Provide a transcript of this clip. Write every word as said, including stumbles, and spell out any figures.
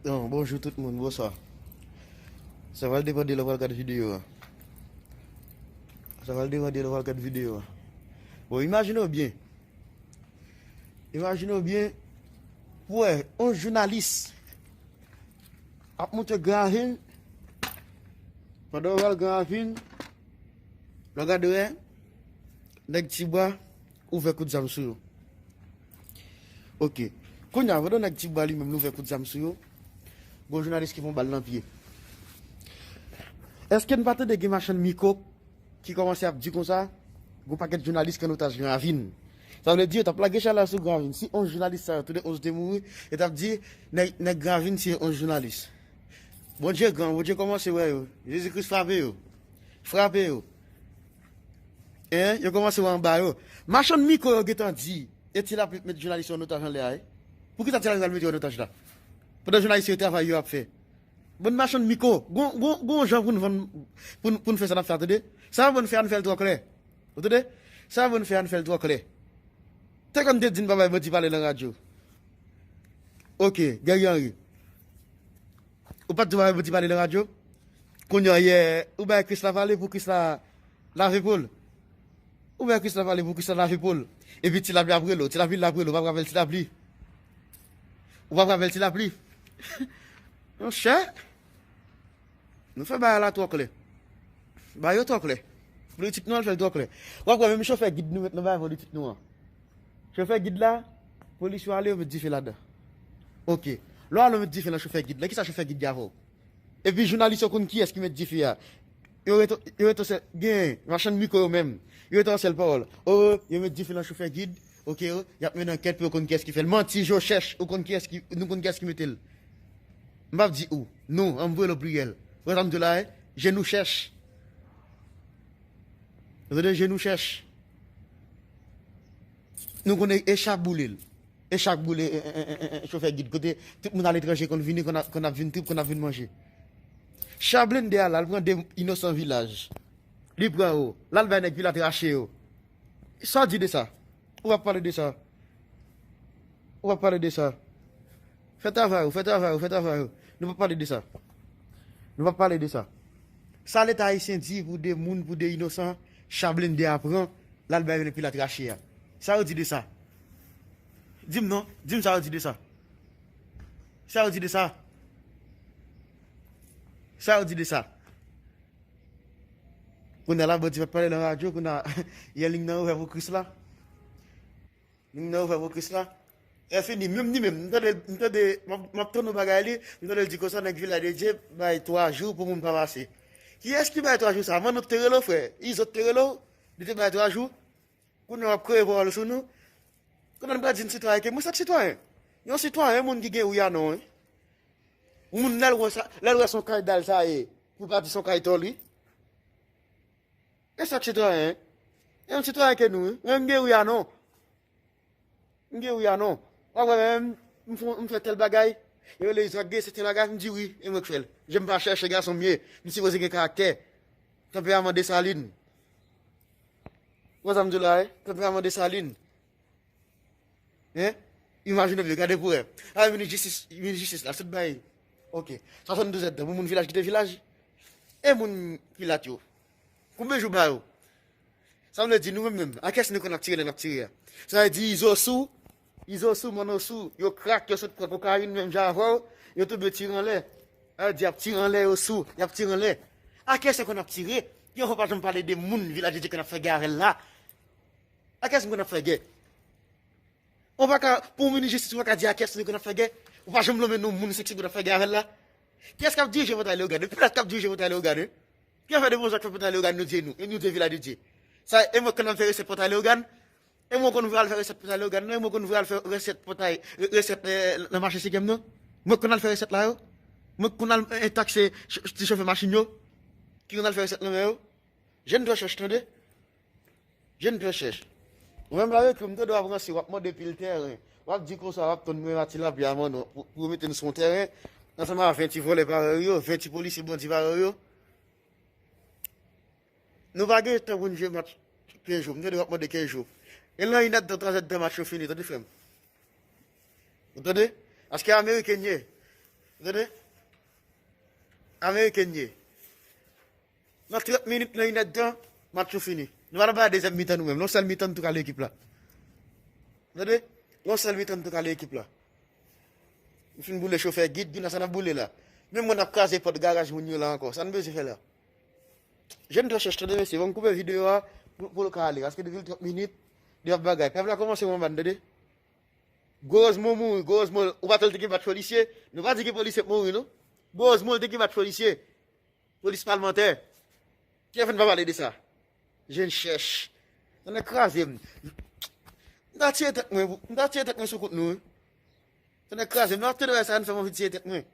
Bon, bonjou tout moun, bonswa. Sa pral depann de lè w pral gad videyo a. Sa pral depann de lè w pral gad videyo a. Bon, imajine w byen. Imajine w byen, pou wè, yon jounalis ap monte Gran Ravin, pandan w pral Gran Ravin, lè w gade wè, nèg Tibwa ouvè kout zam sou yo. Ok. Kounye a, pandan nèg Tibwa li menm li ouvè kout zam sou yo, gon jounalis ki pran bal nan pye. Èske n pa tande gen machann mikwo ki kòmanse ap di konsa, gon pakèt jounalis ki an otaj Gran Ravin? Sa vle di yo t ap lage chalè sou Gran Ravin. Si onz jounalis sa yo, toude onz te mouri, yo t ap di, nèg, nèg Gran Ravin tiye onz jounalis. Bondye gran, Bondye kòmanse wè yo. Jezi Kris frape yo. Frape yo. Hein? Yo kòmanse wè anba yo. Machann mikwo yo gentan di, e Ti Lapli met jounalis yo an otaj anlè a, wi. Poukisa Ti Lapli al mete yo an otaj la? Pandan jounalis yo travay yo ap fè. Bann machann mikwo, gon, gon, gon jan pou n vann, pou n, pou n fè sa n ap fè a, tande? Sa yo ban n fè a, n fè l twò klè. Ou tande? Sa yo ban n fè a, n fè l twò klè. Te konn te di n pa bay bandi pale nan radyo. Ok, Guerrier Henry. Ou pa t di w pa bay bandi pale nan radyo? Kounye a, yè, ou bay Krisla pale pou Krisla lave po l. Ou bay Krisla pale pou Krisla lave po l. Epi Ti Lapli ap rele w, Ti Lapli ap rele w, ou p ap rapèl Ti Lapli. Ou p ap rapèl Ti Lapli. Monchè, nou fè bagay la twò klè. Bagay yo twò klè. Politik nou an fè l twò klè. W ap wè menm chofè gid nou met nan bagay politik nou an. Chofè gid la, polis yo ale, yo met dife ladan. Ok. Lè w ale, yo met dife nan chofè gid la. Kisa chofè gid di avè w? Epi jounalis yo konn kiyès ki met dife a. Yo rete, yo rete sèl, gen machann mikwo yo menm. Yo rete yon sèl pawòl. O, yo met dife nan chofè gid. Ok, o, y ap mennen ankèt pou yo konn kiyès ki fè l. Manti, je cherche, ou konn kiyès ki, nou konn kiyès ki mete l. M p ap di ou. Nou, an m voye l o pliyèl. Ou wè sa m di w la, e? Je nous cherche. Ou tande, je nous cherche. Nou konnen e chak boule l. E chak boule e, e, e, e, e, chofè gid. Kote tout moun aletranje konn vini, konn ap, konn ap vin trip, konn ap vin manje. Cha blende a la, l pran de inosan vilaj. Li pran yo. L al bay nèg vilaj rache yo. Sa w di de sa? Ou p ap pale de sa. Ou p ap pale de sa. Fè travay ou, fè travay ou, fè travay ou. Nou p ap pale de sa. Nou p ap pale de sa. Sa Leta ayisyen di pou de moun, pou de inosan, cha blende a pran, l al bay yo nan pil a trache a. Sa yo di de sa? Di m non, di m sa yo di de sa. Sa yo di de sa? Sa yo di de sa? Kounye a la, bandi pa pale nan radyo, kounye a, yè liy nan ouvè pou Krisla. Liy nan ouvè pou Krisla. Lè fini, menm li menm, m tande, m tande, m ap, m ap tann yon bagay li, m tande l di konsa, nèg Vilaj de Dye bay twa jou pou moun pa pase. Kiyès ki bay twa jou sa? Manno te rele w, frè. Izo te rele w, li te bay twa jou. Kounye a w ap kreye pawòl sou nou. Kounye a n pral di n sitwayen ke mwen, se sitwayen. Yon sitwayen, moun ki gen wi a non, wi. Yon moun lè l wè sa, lè l wè se yon kay dal sa ye, pou pa di se yon kay tòl, wi. E sa k sitwayen, wi. E yon sitwayen ke nou, wi. Mwen m gen wi a non. M gen wi a non. W ap wè menm, m fè, m fè tèl bagay. Yo rele Izo ap gen sèten bagay, m di wi, e mwen k fè l. Je m pa chèche gason m ye, m sipoze gen karaktè. Tanperaman Desalin. Ou wè sa m di w la, wi? Tanperaman Desalin. Hein? Imajine w byen, gade pou wè. A, minis jistis, minis jistis la, sot bay. Ok. Swasanndouz èdtan pou moun Vilaj kite Vilaj. E moun Pilat yo. Konbyen jou ba yo? Sa vle di nou menm menm, a kiyès nou konn ap tire lè n ap tire a? Sa vle di Izo sou, Izo sou, Manno sou, yo krak, yo sot pran kokayin menm jan avè w, yo tonbe tire anlè. Sa vle di y ap tire anlè, yo sou, y ap tire anlè. A kiyès yo konn ap tire? Yon fwa pa janm pale de moun Vilaj de Dye konn ap fè gè avè l la. A kiyès m konn ap fè gè? Ou pa ka, pou yon minis jistis, ou pa ka di a kiyès nou konn ap fè gè? Ou pa janm nonmen non moun seksyon konn ap fè gè avè l la? Kiyès k ap dirije Pòtay Leyogàn? Pilat k ap dirije Pòtay Leyogàn, wi. Ki afè de bon jan k fè Pòtay Leyogàn, nou di nou, e nou di Vilaj de Dye. Sa, e mwen konn al fè resèt Pòtay Leyogàn? E mwen konn vre al fè resèt Pòtay Leyogàn, non? E mwen konn vre al fè resèt Pòtay, re-, resèt, eh, nan mache Senkyèm, non? Mwen konn al fè resèt la, yo? Mwen konn al, eh, takse ch-, ti chofè machin yo? Ki konn al fè resèt nan men yo? Je n twò chèch, tande. Je n twò chèch. Ou menm la, yo ekri w, m tande w ap ranse, w ap mande pil tèren. W ap di konsa, w ap tann mwen a Ti Lapli a Manno pou, pou yo mete n sou yon tèren, ansanm a ven ti vòlè parèy ou yo, ven ti polisye bandi parèy ou yo. Nou pa gen tan pou n jwe match kenz jou. M tande w ap mande kenz jou. E lan inèdtan, twazèdtan match yo fini, tande frè m. Ou tande? Paske ameriken ye. Tande? Ameriken ye. Nan trant minit, nan inèdtan, match ou fini. Nou pa nan bay dezyèm mitan nou menm. Nan sèl mitan nou tou kale ekip la. Tande? Nan sèl mitan nou tou kale ekip la. Nou fin boule chofè gid, gid la sa n ap boule la. Menm mwen n ap kraze pòt garaj moun yo la ankò. Sa n bezwen fè la? Jèn trè chèch, tande mesye, ban m koupe videyo a pou, pou l ka ale. Paske depi l trant minit, li ap bagay. Pèp la kòmanse manman, tande? Gwo Rozmo mouri, Gwo Rozmo, ou pa tande ki bat polisye? Nou pa di ki polisye mouri, non? Gwo Rozmo te ki bat polisye. Polis palmantè. Ki fè n pa pale de sa? Jèn chèch. Sa nan kraze m. M ta tiye tèt mwen, m ta tiye tèt mwen sou kont nou, wi. Sa nan kraze m. Nan ap tande sa, n fè m anvi tiye tèt mwen.